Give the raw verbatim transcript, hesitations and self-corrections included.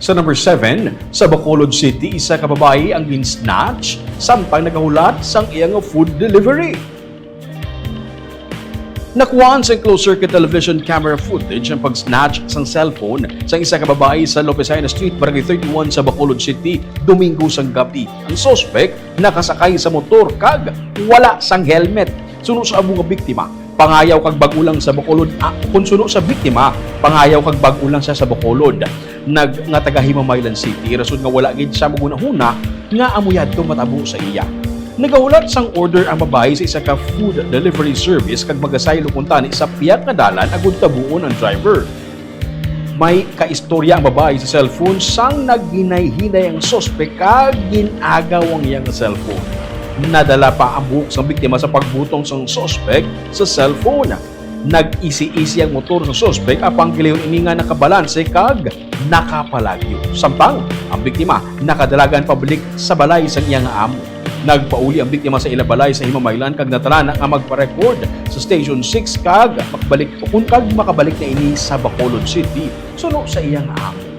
Sa number seven, sa Bacolod City, isa ka babayi ang gin-snatch samtang nagahulat sang iya nga food delivery. Nakuhaan sa closed-circuit television camera footage ang pag-snatch sang cellphone sa isa ka babayi sa Lopez Jaena Street, Barangay thirty-one sa Bacolod City, Domingo sang gabi. Ang suspek nakasakay sa motor kag wala sang helmet. Suno sa amo nga biktima, pangayaw kag bag-o lang sa Bacolod. Ah, kung suno sa biktima, pangayaw kag bag-o lang siya sa Bacolod. Nag, nga taga Himamaylan City, rason nga wala gid siya maghunahuna nga amo yadto matabo sa iya. Nagahulat sang order ang babayi sa isa ka food delivery service kag magasaylo kuntani sa pihak nga dalan agud tabuon ang driver. May kaistorya ang babayi sa cellphone sang naghinay-hinay ang suspek kag gin-agaw ang iya nga cellphone. Nadala pa ang buhok sang biktima sa pagbutong sang suspek sa cellphone. Nag-isi-isi ang motor sang suspek apang gilayon ini nga nakabalanse kag nakapalagyo. Samtang ang biktima nakadalagan pabalik sa balay sang iya nga amo. Nagpauli ang biktima sa ila balay sa Himamaylan kag natalana nga magpa-record sa Station six kag makabalik, kag makabalik na ini sa Bacolod City suno sa iya nga amo.